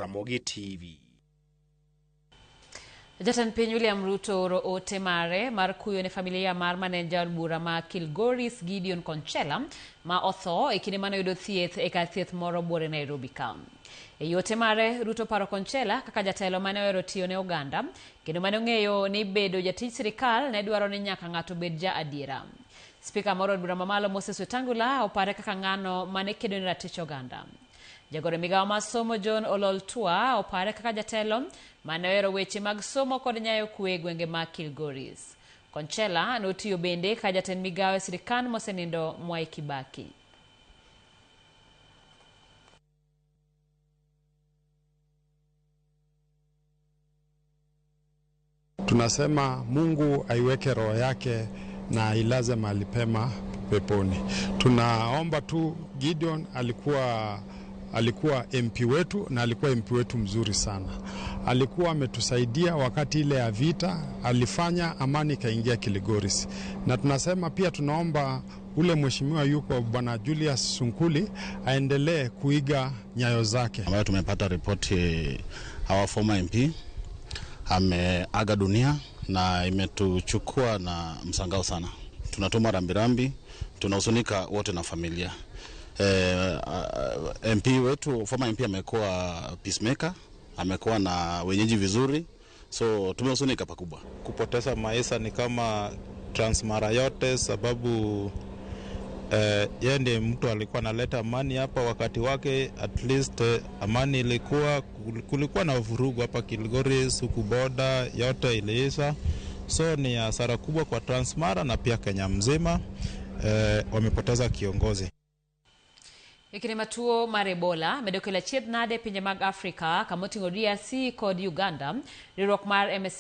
Ramogi TV. Jatend piny William Ruto ooro ote mare mar kuyo ne familia mar mane en jaod bura ma Kilgoris Gideon Konchela ma otho e kinde mane oyudo thieth e kar thieth moro buore Nairobi ka. E ote mare, Ruto paro Konchela kaka jatelo mane ohero tiyo ne oganda kendo mane ong'eyo ni bedo jatij sirikal ne dwaro ni nyaka ng'ato bed ja adiera. Spika mar od bura mamalo Moses Wetangula opare kaka ng'ano mane kedo ne ratich oganda. Jagoro e migawo mar somo John Ololtua opare kaka jatelo mane ohero weche mag somo kod nyayo kwe e gwenge mag Kilgoris. Konchela notiyo bende ka jatend migawo e sirikand mosenindo Mwai Kibaki. Tunasema Mungu aiweke roho yake na ailaze mahali pema peponi. Tunaomba tu Gideon alikuwa MP wetu na alikuwa MP wetu mzuri sana. Alikuwa ametusaidia wakati ile ya vita, alifanya amani ikaingia Kilgoris. Na tunasema pia tunaomba ule mheshimiwa yuko Bwana Julius Sunkuli aendelee kuiga nyayo zake. Ambayo tumepata ripoti our former MP ameaga dunia na imetuchukua na msangao sana. Tunatuma rambirambi, tunahuzunika wote na familia. MP wetu, former MP amekuwa peacemaker, amekuwa na wenyeji vizuri, so tumehuzunika pakubwa. Kupoteza maisha ni kama Transmara yote, sababu yeye ndiye mtu alikuwa analeta amani hapa wakati wake. At least amani ilikuwa, kulikuwa na vurugu hapa Kilgoris, huku boda yote iliisha, so ni hasara kubwa kwa Transmara na pia Kenya mzima. Wamepoteza kiongozi. E kinde ma tuo mar Ebola medo kelo achiedh nade e pinje mag Afrika kamoting'o DRC kod Uganda, riwruok mar MSF